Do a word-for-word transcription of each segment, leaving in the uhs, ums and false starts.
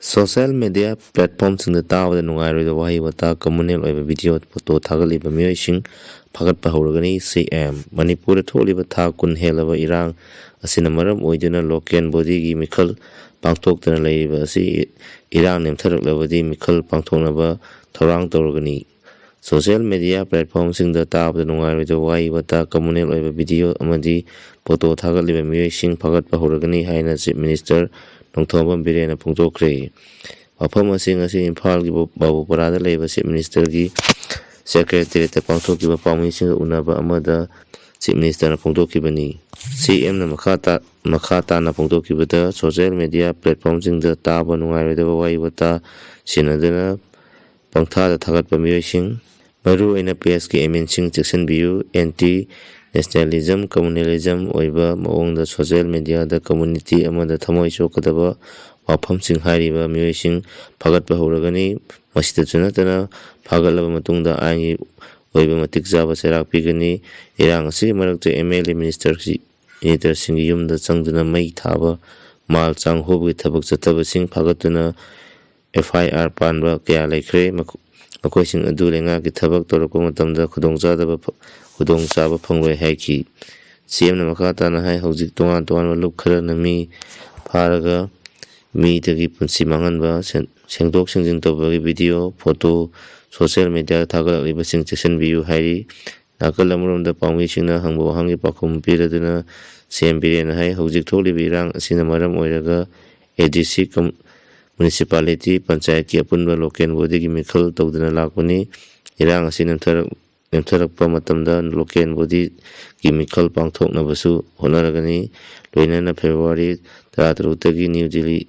Social media platformꯁꯤꯡꯗ ꯇꯥꯕꯗ ꯅꯨꯡꯉꯥꯏꯔꯣꯏꯗꯕ ꯋꯥꯍꯩ ꯋꯥꯇꯥ, communal ꯑꯣꯏꯕ video, photo ꯊꯥꯒꯠꯂꯤꯕ ꯃꯤꯑꯣꯏꯁꯤꯡ ꯐꯥꯒꯠꯄ ꯍꯧꯔꯒꯅꯤ꯫ ꯁꯤ ꯑꯦꯝ꯫ ꯃꯅꯤꯄꯨꯔꯗ ꯊꯣꯛꯂꯤꯕ ꯊꯥ ꯀꯨꯟ ꯍꯦꯜꯂꯕ ꯏꯔꯥꯡ ꯑꯁꯤꯅ ꯃꯔꯝ ꯑꯣꯏꯗꯨꯅ local bodyꯒꯤ ꯃꯤꯈꯜ ꯄꯥꯡꯊꯣꯛꯇꯅ ꯂꯩꯔꯤꯕ ꯑꯁꯤ ꯏꯔꯥꯡ ꯅꯦꯝꯊꯔꯛꯂꯕꯗꯤ ꯃꯤꯈꯜ ꯄꯥꯡꯊꯣꯛꯅꯕ ꯊꯧꯔꯥꯡ ꯇꯧꯔꯒꯅꯤ꯫ Social media platformꯁꯤꯡꯗ ꯇꯥꯕꯗ ꯅꯨꯡꯉꯥꯏꯔꯣꯏꯗꯕ ꯋꯥꯍꯩ ꯋꯥꯇꯥ, communal ꯑꯣꯏꯕ video ꯑꯃꯗꯤ photo ꯊꯥꯒꯠꯂꯤꯕ ꯃꯤꯑꯣꯏꯁꯤꯡ ꯐꯥꯒꯠꯄ ꯍꯧꯔꯒꯅꯤ ꯍꯥꯏꯅ Chief Minister ꯅꯣꯡꯊꯣꯝꯕꯝ ꯕꯤꯔꯦꯟꯅ ꯐꯣꯡꯗꯣꯛꯈ꯭ꯔꯦ꯫ ꯋꯥꯐꯝ ꯑꯁꯤ ꯉꯁꯤ ꯏꯝꯐꯥꯜꯒꯤ ꯕꯥꯕꯨꯄꯔꯥꯗ ꯂꯩꯕ Chief Ministerꯒꯤ Secretariatꯇ ꯄꯥꯡꯊꯣꯛꯈꯤꯕ ꯄꯥꯎꯃꯤꯁꯤꯡꯒ ꯎꯅꯕ ꯑꯃꯗ Chief Ministerꯅ ꯐꯣꯡꯗꯣꯛꯈꯤꯕꯅꯤ꯫ ꯁꯤ ꯑꯦꯝꯅ ꯃꯈꯥ ꯇꯥ-, ꯃꯈꯥ ꯇꯥꯅ ꯐꯣꯡꯗꯣꯛꯈꯤꯕꯗ, social media platformꯁꯤꯡꯗ ꯇꯥꯕ ꯅꯨꯡꯉꯥꯏꯔꯣꯏꯗꯕ ꯋꯥꯍꯩ ꯋꯥꯇꯥ ꯁꯤꯖꯤꯟꯅꯗꯨꯅ ꯄꯪꯊꯥꯗ ꯊꯥꯒꯠꯄ ꯃꯤꯑꯣꯏꯁꯤꯡ, ꯃꯔꯨꯑꯣꯏꯅ pageꯀꯤ adminꯁꯤꯡ ꯆꯦꯛꯁꯤꯟꯕꯤꯌꯨ꯫ Anti nationalism, communalism ꯑꯣꯏꯕ ꯃꯑꯣꯡꯗ social mediaꯗ community ꯑꯃꯗ ꯊꯃꯣꯏ ꯁꯣꯛꯀꯗꯕ ꯋꯥꯐꯝꯁꯤꯡ ꯍꯥꯏꯔꯤꯕ ꯃꯤꯑꯣꯏꯁꯤꯡ ꯐꯥꯒꯠꯄ ꯍꯧꯔꯒꯅꯤ꯫ ꯃꯁꯤꯗꯁꯨ ꯅꯠꯇꯅ, ꯐꯥꯒꯠꯂꯕ ꯃꯇꯨꯡꯗ ꯑꯥꯏꯟꯒꯤ ꯑꯣꯏꯕ ꯃꯇꯤꯛ ꯆꯥꯕ ꯆꯩꯔꯥꯛ ꯄꯤꯒꯅꯤ꯫ ꯏꯔꯥꯡ ꯑꯁꯤꯒꯤ ꯃꯔꯛꯇ MLA, minister, ministerꯁꯤꯡꯒꯤ ꯌꯨꯝꯗ ꯆꯪꯗꯨꯅ ꯃꯩ ꯊꯥꯕ, ꯃꯥꯜ ꯆꯥꯡ ꯍꯨꯕꯒꯤ ꯊꯕꯛ ꯆꯠꯊꯕꯁꯤꯡ ꯐꯥꯒꯠꯇꯨꯅ FIR ꯄꯥꯟꯕ ꯀꯌꯥ ꯂꯩꯈ꯭ꯔꯦ꯫ ꯃꯈꯣ-, ꯃꯈꯣꯏꯁꯤꯡ ꯑꯗꯨ ꯂꯩꯉꯥꯛꯀꯤ ꯊꯕꯛ ꯇꯧꯔꯛꯄ ꯃꯇꯝꯗ ꯈꯨꯗꯣꯡꯆꯥꯗꯕ ꯐ-, ꯈꯨꯗꯣꯡꯆꯥꯕ ꯐꯪꯂꯣꯏ ꯍꯥꯏꯈꯤ꯫ ꯁꯤ ꯑꯦꯝꯅ ꯃꯈꯥ ꯇꯥꯅ ꯍꯥꯏ, ꯍꯧꯖꯤꯛ ꯇꯣꯉꯥꯟ ꯇꯣꯉꯥꯟꯕ ꯂꯨꯞ ꯈꯔꯅ ꯃꯤ ꯐꯥꯔꯒ ꯃꯤꯗꯒꯤ ꯄꯨꯟꯁꯤ ꯃꯥꯡꯍꯟꯕ, ꯁꯦꯡ-, ꯁꯦꯡꯗꯣꯛ ꯁꯦꯡꯖꯤꯟ ꯇꯧꯕꯒꯤ video, photo social mediaꯗ ꯊꯥꯒꯠꯂꯛꯂꯤꯕꯁꯤꯡ ꯆꯦꯛꯁꯤꯟꯕꯤꯌꯨ ꯍꯥꯏꯔꯤ꯫ ꯅꯥꯀꯜ ꯑꯃꯔꯣꯝꯗ ꯄꯥꯎꯃꯤꯁꯤꯡꯅ ꯍꯪꯕ ꯋꯥꯍꯪꯒꯤ ꯄꯥꯎꯈꯨꯝ ꯄꯤꯔꯗꯨꯅ ꯁꯤ ꯑꯦꯝ ꯕꯤꯔꯦꯟꯅ ꯍꯥꯏ, ꯍꯧꯖꯤꯛ ꯊꯣꯛꯂꯤꯕ ꯏꯔꯥꯡ ꯑꯁꯤꯅ ꯃꯔꯝ ꯑꯣꯏꯔꯒ ADC ꯀꯝ-, municipality ꯄꯟꯆꯥꯌꯠꯀꯤ ꯑꯄꯨꯟꯕ local bodyꯒꯤ ꯃꯤꯈꯜ ꯇꯧꯗꯨꯅ ꯂꯥꯛꯄꯅꯤ꯫ ꯏꯔꯥꯡ ꯑꯁꯤ ꯅꯦꯝꯊꯔꯛ-, ꯅꯦꯝꯊꯔꯛꯄ ꯃꯇꯝꯗ local bodyꯒꯤ ꯃꯤꯈꯜ ꯄꯥꯡꯊꯣꯛꯅꯕꯁꯨ ꯍꯣꯠꯅꯔꯒꯅꯤ꯫ ꯂꯣꯏꯅꯅ February ꯇꯔꯥꯇꯔꯨꯛꯇꯒꯤ New Delhi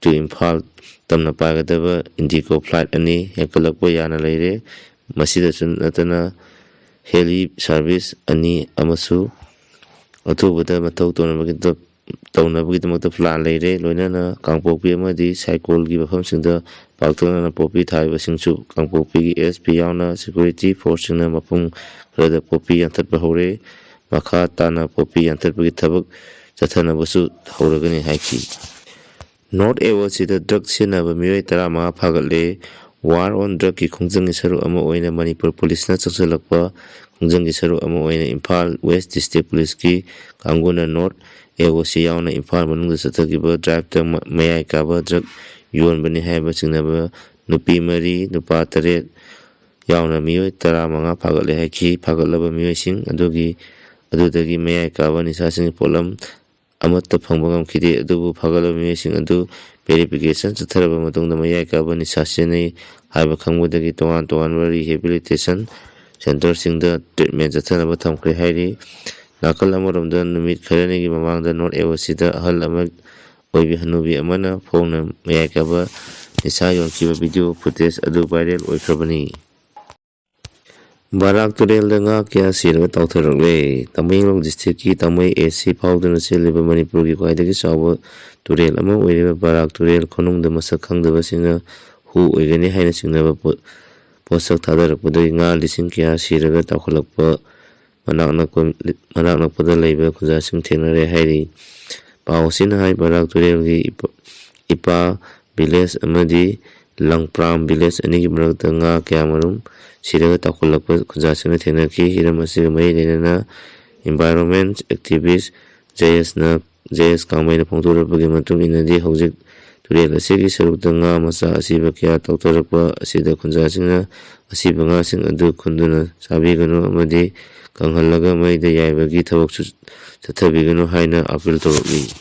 to Imphal ꯇꯝꯅ ꯄꯥꯏꯒꯗꯕ IndiGo flight ꯑꯅꯤ ꯍꯦꯟꯒꯠꯂꯛꯄ ꯌꯥꯅ ꯂꯩꯔꯦ꯫ ꯃꯁꯤꯗꯁꯨ ꯅꯠꯇꯅ heli service ꯑꯅꯤ ꯑꯃꯁꯨ ꯑꯊꯨꯕꯗ ꯃꯊꯧ ꯇꯧꯅꯕꯒꯤꯗ-, ꯇꯧꯅꯕꯒꯤꯗꯃꯛꯇ plan ꯂꯩꯔꯦ꯫ ꯂꯣꯏꯅꯅ ꯀꯥꯡꯄꯣꯛꯄꯤ ꯑꯃꯗꯤ ꯁꯥꯏꯀꯣꯜꯒꯤ ꯃꯐꯝꯁꯤꯡꯗ ꯄꯥꯛꯇꯛꯅꯅ ꯄꯣꯄꯤ ꯊꯥꯔꯤꯕꯁꯤꯡꯁꯨ ꯀꯥꯡꯄꯣꯛꯄꯤꯒꯤ SP ꯌꯥꯎꯅ security forceꯁꯤꯡꯅ ꯃꯐꯝ ꯈꯔꯗ ꯄꯣꯄꯤ ꯌꯥꯟꯊꯠꯄ ꯍꯧꯔꯦ꯫ ꯃꯈꯥ ꯇꯥꯅ ꯄꯣꯄꯤ ꯌꯥꯟꯊꯠꯄꯒꯤ ꯊꯕꯛ ꯆꯠꯊꯅꯕꯁꯨ ꯍꯧꯔꯒꯅꯤ ꯍꯥꯏꯈꯤ꯫ North A O Cꯗ drug ꯁꯤꯖꯤꯟꯅꯕ ꯃꯤꯑꯣꯏ ꯇꯔꯥꯃꯉꯥ ꯐꯥꯒꯠꯂꯦ꯫ War on Drugꯀꯤ ꯈꯣꯡꯖꯪꯒꯤ ꯁꯔꯨꯛ ꯑꯃ ꯑꯣꯏꯅ ꯃꯅꯤꯄꯨꯔ ꯄꯨꯂꯤꯁꯅ ꯆꯪꯁꯤꯜꯂꯛꯄ ꯈꯣꯡꯖꯪꯒꯤ ꯁꯔꯨꯛ ꯑꯃ ꯑꯣꯏꯅ ꯏꯝꯐꯥꯜ West District ꯄꯨꯂꯤꯁꯀꯤ ꯀꯥꯡꯕꯨꯅ North A O C ꯌꯥꯎꯅ ꯏꯝꯐꯥꯜ ꯃꯅꯨꯡꯗ ꯆꯠꯊꯈꯤꯕ driveꯇ ꯃ-, ꯃꯌꯥꯏ ꯀꯥꯕ drug ꯌꯣꯟꯕꯅꯤ ꯍꯥꯏꯕ ꯆꯤꯡꯅꯕ ꯅꯨꯄꯤ ꯃꯔꯤ, ꯅꯨꯄꯥ ꯇꯔꯦꯠ ꯌꯥꯎꯅ ꯃꯤꯑꯣꯏ ꯇꯔꯥꯃꯉꯥ ꯐꯥꯒꯠꯂꯦ ꯍꯥꯏꯈꯤ꯫ ꯐꯥꯒꯠꯂꯕ ꯃꯤꯑꯣꯏꯁꯤꯡ ꯑꯗꯨꯒꯤ, ꯑꯗꯨꯗꯒꯤ ꯃꯌꯥꯏ ꯀꯥꯕ ꯅꯤꯁꯥꯁꯤꯡꯒꯤ ꯄꯣꯠꯂꯝ ꯑꯃꯠꯇ ꯐꯪꯕ ꯉꯝꯈꯤꯗꯦ꯫ ꯑꯗꯨꯕꯨ ꯐꯥꯒꯠꯂꯕ ꯃꯤꯑꯣꯏꯁꯤꯡ ꯑꯗꯨ verification ꯆꯠꯊꯔꯕ ꯃꯇꯨꯡꯗ ꯃꯌꯥꯏ ꯀꯥꯕ ꯅꯤꯁꯥ ꯁꯤꯖꯤꯟꯅꯩ ꯍꯥꯏꯕ ꯈꯪꯕꯗꯒꯤ ꯇꯣꯉꯥꯟ ꯇꯣꯉꯥꯟꯕ rehabilitation centreꯁꯤꯡꯗ treatment ꯆꯠꯊꯅꯕ ꯊꯝꯈ꯭ꯔꯦ ꯍꯥꯏꯔꯤ꯫ ꯅꯥꯀꯜ ꯑꯃꯔꯣꯝꯗ ꯅꯨꯃꯤꯠ ꯈꯔꯅꯤꯒꯤ ꯃꯃꯥꯡꯗ North A O Cꯗ ꯑꯍꯜ ꯑꯃ ꯑꯣꯏꯕꯤ ꯍꯅꯨꯕꯤ ꯑꯃꯅ ꯐꯣꯡꯅ ꯃꯌꯥꯏ ꯀꯥꯕ ꯅꯤꯁꯥ ꯌꯣꯟꯈꯤꯕ video footage ꯑꯗꯨ viral ꯑꯣꯏꯈ꯭ꯔꯕꯅꯤ꯫ ꯕꯔꯥꯛ ꯇꯨꯔꯦꯜꯗ ꯉꯥ ꯀꯌꯥ ꯁꯤꯔꯒ ꯇꯥꯎꯊꯔꯛꯂꯦ꯫ ꯇꯃꯦꯡꯂꯣꯡ districtꯀꯤ ꯇꯥꯃꯩ A C ꯐꯥꯎꯗꯨꯅ ꯆꯦꯜꯂꯤꯕ ꯃꯅꯤꯄꯨꯔꯒꯤ ꯈ꯭ꯋꯥꯏꯗꯒꯤ ꯆꯥꯎꯕ ꯇꯨꯔꯦꯜ ꯑꯃ ꯑꯣꯏꯔꯤꯕ ꯕꯔꯥꯛ ꯇꯨꯔꯦꯜ ꯈꯣꯅꯨꯡꯗ ꯃꯁꯛ ꯈꯪꯗꯕꯁꯤꯡꯅ ꯍꯨ ꯑꯣꯏꯒꯅꯤ ꯍꯥꯏꯅ ꯆꯤꯡꯅꯕ ꯄꯣ-, ꯄꯣꯠꯁꯛ ꯊꯥꯗꯔꯛꯄꯗꯒꯤ ꯉꯥ ꯂꯤꯁꯤꯡ ꯀꯌꯥ ꯁꯤꯔꯒ ꯇꯥꯎꯈꯠꯂꯛꯄ ꯃꯅꯥꯛ ꯅꯛꯄ, ꯃꯅꯥꯛ ꯅꯛꯄꯗ ꯂꯩꯕ ꯈꯨꯟꯖꯥꯁꯤꯡ ꯊꯦꯡꯅꯔꯦ ꯍꯥꯏꯔꯤ꯫ ꯄꯥꯎ ꯑꯁꯤꯅ ꯍꯥꯏ, ꯕꯔꯥꯛ ꯇꯨꯔꯦꯜꯒꯤ ꯏꯄꯥ, ꯏꯄꯥ village ꯑꯃꯗꯤ ꯂꯪꯄ꯭ꯔꯥꯝ village ꯑꯅꯤꯒꯤ ꯃꯔꯛꯇ ꯉꯥ ꯀꯌꯥꯃꯔꯨꯝ ꯁꯤꯔꯒ ꯇꯥꯎꯈꯠꯂꯛꯄ ꯈꯨꯟꯖꯥꯁꯤꯡꯅ ꯊꯦꯡꯅꯈꯤ꯫ ꯍꯤꯔꯝ ꯑꯁꯤꯒ ꯃꯔꯤ ꯂꯩꯅꯅ environment activist ꯖꯌꯦꯁꯅ, ꯖꯌꯦꯁ ꯀꯥꯡꯃꯩꯅ ꯐꯣꯡꯗꯣꯔꯛꯄꯒꯤ ꯃꯇꯨꯡ ꯏꯟꯅꯗꯤ, ꯍꯧꯖꯤꯛ ꯇꯨꯔꯦꯜ ꯑꯁꯤꯒꯤ ꯁꯔꯨꯛꯇ ꯉꯥ ꯃꯆꯥ ꯑꯁꯤꯕ ꯀꯌꯥ ꯇꯥꯎꯊꯔꯛꯄ ꯑꯁꯤꯗ ꯈꯨꯟꯖꯥꯁꯤꯡꯅ ꯑꯁꯤꯕ ꯉꯥꯁꯤꯡ ꯑꯗꯨ ꯈꯨꯟꯗꯨꯅ ꯆꯥꯕꯤꯒꯅꯨ ꯑꯃꯗꯤ ꯀꯪꯍꯜꯂꯒ ꯃꯩꯗ ꯌꯥꯏꯕꯒꯤ ꯊꯕꯛꯁꯨ ꯆꯠꯊꯕꯤꯒꯅꯨ ꯍꯥꯏꯅ appeal ꯇꯧꯔꯛꯂꯤ꯫